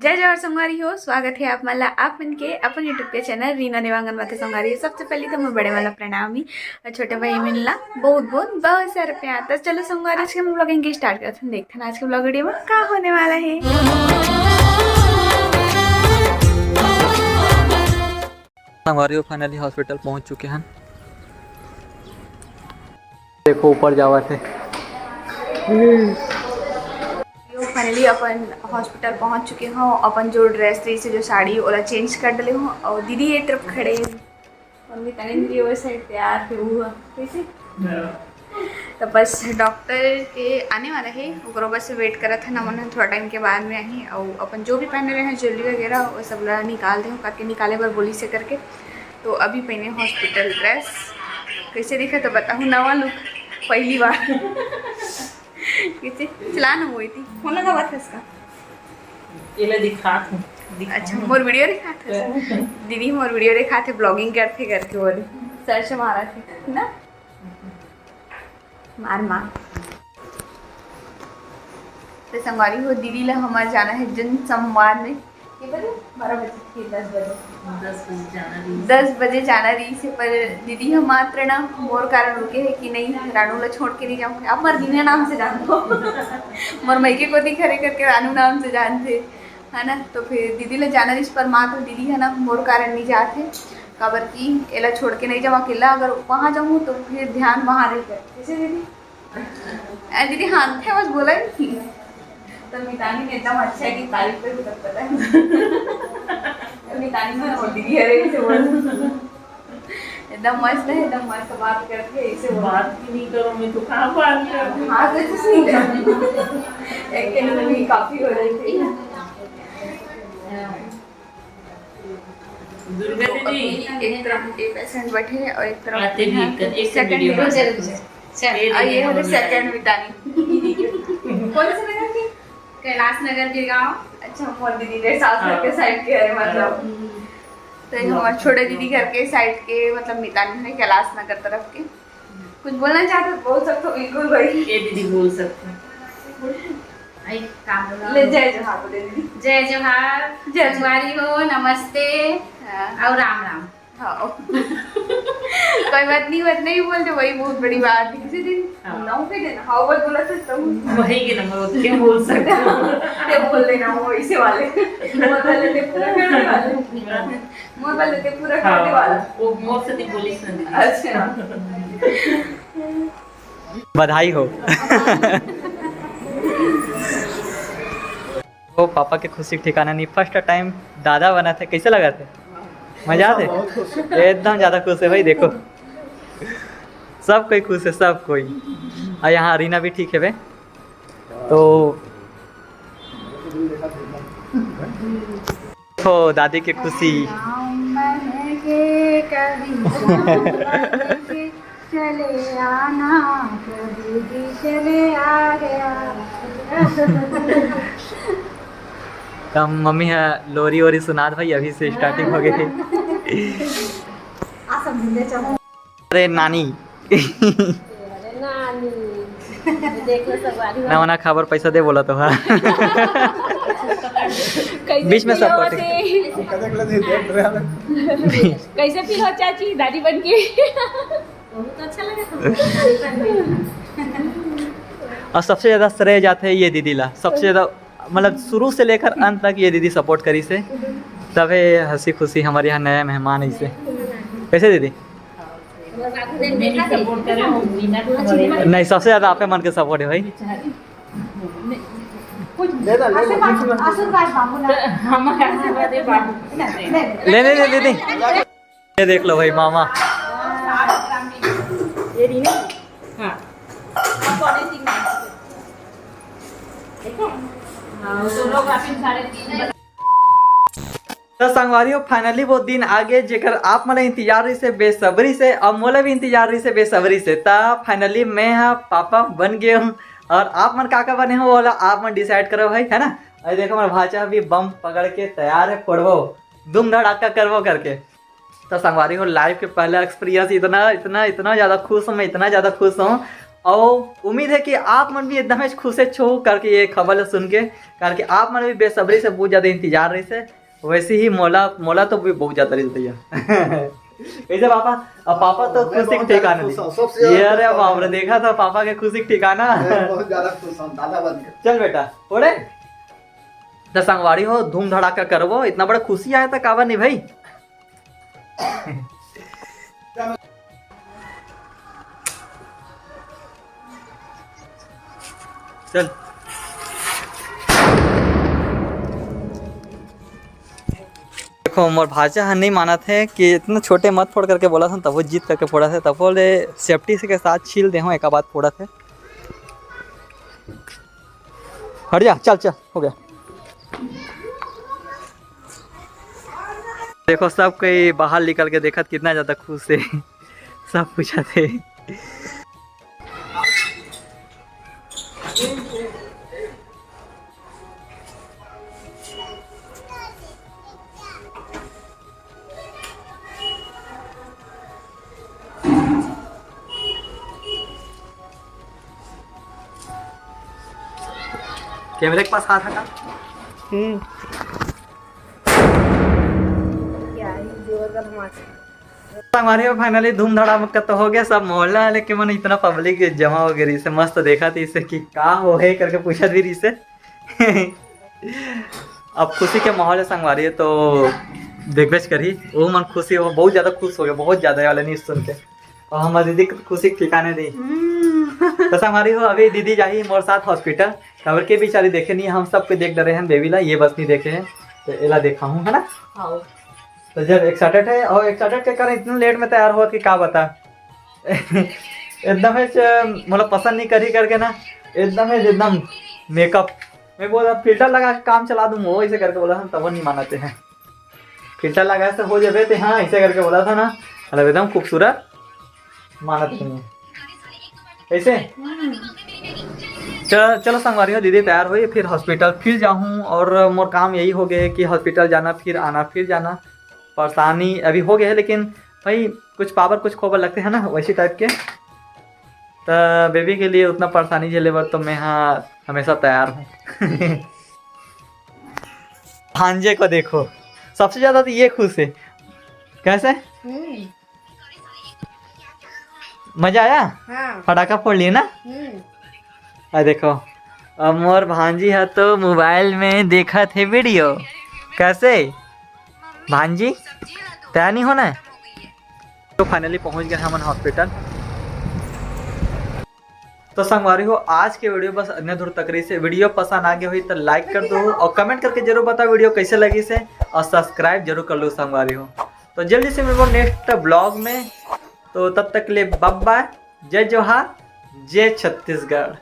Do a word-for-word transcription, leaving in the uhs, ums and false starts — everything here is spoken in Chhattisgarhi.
जय जोहार संगवारी हो, स्वागत हे आप मन ला आप मन के अपन YouTube के चैनल रीना देवांगन माथे। संगवारी हो, सबसे पहले तो मोर बड़े वाला प्रणाम ही और छोटे भाई मन ला बहुत बहुत बहुत सारा प्यार। तो चलो संगवारी, आज के हम vlogging के start करते हैं, देखते हैं आज के vlog video में का होने वाला है। संगवारी हो, finally hospital पहुंच चुके हैं। देखो ऊपर जावत हे। फाइनली अपन हॉस्पिटल पहुंच चुके हो। अपन जो ड्रेस रही से, जो साड़ी, ओला चेंज कर डले हो। और दीदी ये तरफ खड़े, मम्मी तनी दीदी वो साइड तैयार थे वो कैसे। तो बस डॉक्टर के आने वाला है, ओकरो बस वेट करत है ना, मन थोड़ा टाइम के बाद में आही। और अपन जो भी पहने रहे हैं ज्वेलरी वगैरह, वो सब ला निकाल दे, काके निकाले बर बोली से करके। तो अभी पहने हॉस्पिटल ड्रेस, कैसे दिखा तो बताहूँ, नवा लुक, पहली बार। कैसे चला ना वो थी, फोन लगावत है इसका। ये ले दिखात हूँ, दिखात अच्छा, हूँ। मोर वीडियो दिखात है। दीदी मोर वीडियो दिखात है, vlogging करते करते बोले, सर्च मारा थे ना, मार मार। तो संगवारी हो, दीदी ला हमार जाना है जनसंवाद में। ये बजे बारह बजे के, दस बजे। दस बजे जाना रही। दस बजे जाना रही से, पर दीदी हम मात्र ना मोर कारण रुके है कि नहीं, रानू ला छोड़ के नहीं जाऊँ। आप मोर दीदी नाम से जानते हो। मोर मायके कोती खरे करके रानू नाम से जानते, है ना। तो फिर दीदी ला जाना रही, पर मात्र दीदी है ना मोर कारण नहीं जाते, काबर कि एला छोड़ के नहीं जाऊँ अकेला। अगर वहाँ जाऊँ तो फिर ध्यान वहाँ रही कर। कैसे दीदी? ए, दीदी, हाँ, थे बस बोला ही नहीं। तो मितानी ने एकदम अच्छा है कि तारीफ पे भी तक पता है। मितानी में हो दीदी, अरे, इसे बोल। एकदम मस्त है, एकदम मस्त बात करके इसे बोल। बात भी नहीं करो, मैं तो कहाँ बात करूँ? हाँ, तो कुछ नहीं करूँ। Acting भी काफी हो रही थी। दुर्गा तो दीदी। अभी एक तरफ ये पेशेंट बैठे हैं और एक तरफ आते भी यहाँ कर, एक second वीडियो में। चल, चल। ये और ये देखिए, हमारे सेकंड मितानी। कौन से नगर के? कैलाश नगर के गांव। अच्छा, मोर दीदी के सास घर के हाँ। साइड के, अरे मतलब। हाँ। तो ये हमारे छोटे दीदी घर के साइड के, मतलब, मितानी है कैलाश नगर तरफ के। कुछ बोलना चाहते हो? बोल सकते हो, बिल्कुल भाई। ये दीदी बोल सकते हैं। आई, काम बोला। ले, जय जोहार बोले दीदी। जय जोहार, जय संगवारी हो, नमस्ते हाँ। और राम राम। हाँ। कोई बात नहीं, बात नहीं बोलते, वही बहुत बड़ी बात है। किसी दिन हाँ। नौ के दिन हाँ बोल बोला सकता हूँ। वही के नंबर होते, क्या बोल सकते हो? ये बोल देना, वो इसे वाले। बोल देते पूरा करने वाले। हाँ। मोर वाले ते पूरा हाँ, करने वाला। वो मोर से नहीं बोली सुन। अच्छा। बधाई हो। वो पापा के खुशी के ठिकाना नहीं, फर्स्ट टाइम दादा बना थे, कैसे लगा थे? मजा आते? बहुत खुश है। एकदम ज्यादा खुश है भाई, देखो सब कोई खुश है, सब कोई। और यहाँ रीना भी ठीक है बे। तो हो दादी के खुशी। चले आना, प्रभु जी चले आ गया। कम मम्मी है, लोरी ओरी सुनात भाई, अभी से स्टार्टिंग हो गई। आ सब भूले चलो। अरे नानी। अरे नानी। ये देख लो संगवारी हो। ना, ना, खबर पैसा दे बोला तो, हाँ। कैसे बीच में feel सब होते? कटे। कैसे feel हो चाची, दादी बन के? बहुत अच्छा लगा था। और सबसे ज्यादा श्रेय जाते हैं ये दीदी ला, सबसे ज्यादा, मतलब, शुरू से लेकर अंत तक ये दीदी सपोर्ट करी से, तबे हंसी खुशी हमारे यहाँ नया मेहमान है इसे। कैसे दीदी? नहीं, सबसे ज्यादा आपे मन के सपोर्ट है भाई। ले ला, ले ला, बीच में। आशीर्वाद मांगो ना। हमारे आशीर्वाद है बाबू। ले, ले, ले, ले, ले। ये देख लो भाई मामा। ये रही ना? हाँ। देखो? हाँ, तो लोग आप इन सारे चीज तो संगवारी हो, finally वो दिन आ गए जेकर आप मन इंतजार रही से बेसब्री से, और मोला भी इंतजार रही से बेसब्री से। ता finally मैं हा पापा बन गए हूँ, और आप मन का का बने हो, ओला आप मन डिसाइड करो भाई, है ना। अरे देखो, मेरा भाचा भी बम पकड़ के तैयार है, फोड़बो, धूम धड़ाका करबो करके। तो संगवारी हो, लाइफ के पहला एक्सपीरियंस, इतना, इतना, इतना ज़्यादा खुश हूँ मैं, इतना ज़्यादा खुश हूँ। अउ उम्मीद हे कि आप मन भी एकदम खुश हो करके ये खबर ल सुन के, काबर कि आप मन भी बेसब्री से बहुत ज्यादा इंतजार रहिस हे। वैसे ही मोला, मोला तो भी बहुत ज्यादा रहिस भैया। कैसे पापा? अब पापा तो खुशी के ठिकाना नहीं। ये अरे बाप रे, देखा था पापा के खुशी के ठिकाना। चल बेटा, ओढ़े। त संगवारी हो, धूम धड़ाका करबो, इतना बड़ा खुशी आय त काबर नहीं भाई। चल। देखो, मोर भांचा ह नहीं मानत हे कि इतना छोटे मत फोड़ करके बोला था, तब वो जिद करके फोड़ा था, तब वो ले safety से के साथ छील दे हूँ, एक बात फोड़ा था। हट जा, चल चल, हो गया। देखो, सब कोई बाहर निकल के देखत कितना ज्यादा खुश हे। सब पूछत हे। कैमरे के पास हाथ हटा। हम्म। क्या ही जोरदार धमाका। संगवारी हो, finally धूम धड़ाका तो हो गया, सब मोहल्ला लेके मन इतना public जमा हो गई रहिसे, मस्त देखा थी इसे कि का हो है करके पूछत भी रहिसे। अब खुशी के माहौल है संगवारी, तो देखबेच करी, वो मन खुशी हो, बहुत ज्यादा खुश हो गए, बहुत ज्यादा, ये वाला news सुन के। और हमारी दीदी के खुशी के ठिकाने नहीं। हम्म। तो संगवारी हो, अभी दीदी जाही मोर साथ hospital, काबर के बेचारी देखे नहीं, हम सबके देख डरे हैं baby ला, ये बस नहीं देखे हैं, तो एला देखा हूँ, है ना? हाँ। तो जब excited है, और excited के कारण इतना late में तैयार हुआ कि का बता। एकदम से, मतलब, पसंद नहीं करी करके ना, एकदम है एकदम makeup। मैं बोला filter लगा के काम चला दूँ, वो ऐसे करके बोला, हम तब नहीं मानते हैं। Filter लगा से हो जाबे ते, हाँ, ऐसे करके बोला था ना, मतलब एकदम खूबसूरत मानत नहीं है। ऐसे? चल, चलो संगवारी हो, दीदी तैयार होई, फिर hospital फिर जाहूँ, और मोर काम यही हो गए कि hospital जाना, फिर आना, फिर जाना। परेशानी अभी हो गया है, लेकिन भाई, कुछ पावर, कुछ खोबर लगते हैं ना, वैसी type के। तो baby के लिए उतना परेशानी झेले बर तो मैं, हाँ, हमेशा तैयार हूँ। भांजे को देखो, सबसे ज्यादा तो ये खुश है। कैसे? हम्म। मजा आया? हाँ। फटाका फोड़ लिए ना? हम्म। आ देखो, अब मोर भांजी है तो mobile में देखत है video। कैसे भांजी, तैयार नहीं होना है? तो finally पहुंच गए हमन hospital। तो संगवारी हो, आज के video बस इतने दूर तक रही से। Video पसंद आ गया हुई तो like कर दो और comment करके जरूर बताओ video कैसे लगी से, और subscribe जरूर कर लो संगवारी हो। तो जल्दी से मिलबो next vlog में, तो तब तक के लिए bye bye, जय जोहार, जय छत्तीसगढ़।